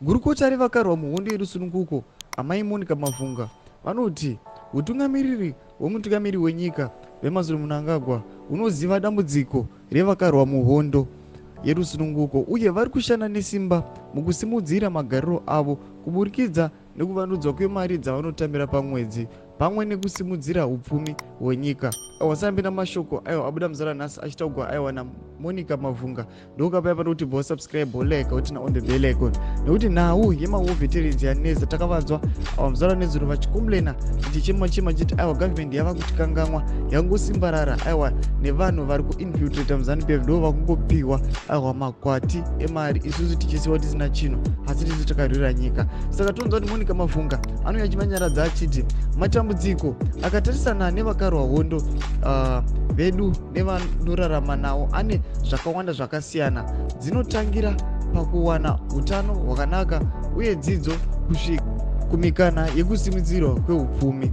Gurukota revakarwa muhondo yerusununguko, Amai Monica Mavhunga, vanoti hutungamiriri hwemutungamiri wenyika, VaEmmerson Mnangagwa, hunoziva dambudziko revakarwa muhondo yerusununguko uye vari kushanda nesimba mukusimudzira magariro avo kuburikidza nekuvandudzwa kwemari dzavanotambira pamwedzi pamwe nekusimudzira upfumi hwenyika. Aiwa, sambina mashoko aiwa abuda muzara nhasi achitaugwa aiwa naMonica Mavhunga. Ndokapaya panokuti bho subscribe, like, uturn on the bell icon, nekuti nhau yemawar veterans yanetsa. Takavanzwa ava muzara nezuro vachicomplaina, tichichema chema chiti aiwa, government yava kutikangamwa, yangosimbarara aiwa nevanhu vari kuinfiltrata muZANU PF, ndo vakungopiwa aiwa makwati emari, isusu tichisiwa tisina chinhu, asi tisu takarwira nyika. Saka tonzwa kuti Monica Mavhunga anouya achivanyaradza achiti matambudziko akatarisana nevakarwa hondo vedu nevanorarama nawo ane zvakawanda zvakasiyana, dzinotangira pakuwana utano hwakanaka uye dzidzo kusvika kumikana yekusimudzirwa kweupfumi.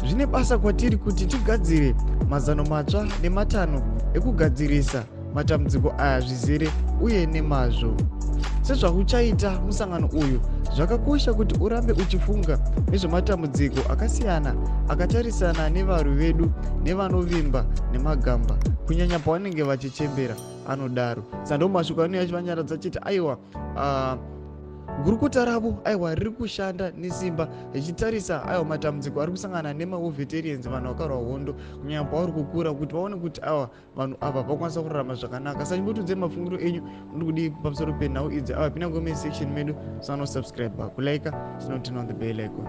Zvine basa kwatiri kuti tigadzire mazano matsva nematanho ekugadzirisa matambudziko aya zvizere uye nemazvo. Sezvakuchaita musangano uyu, zvakakosha kuti urambe uchifunga nezvematambudziko akasiyana akatarisana nevarwi vedu nevanovimba nemagamba, kunyanya pavanenge vachichembera, anodaro. Saka ndo mashoko anouya achivanyaradza chiti aiwa, gurukota ravo aiwa riri kushanda nesimba richitarisa aiwa matambudziko ari kusangana nemawar veterans, vanhu vakarwa hondo, kunyanya pavari kukura, kuti vaone kuti aiwa, vanhu ava vakwanisa kurarama zvakanaka. Saka chimbotiudzai mafungiro enyu, muri kudii pamusoro penhau idzi? Ava pinda comment section medu, sanosubscribe, kulike, tinoturn on the bell icon.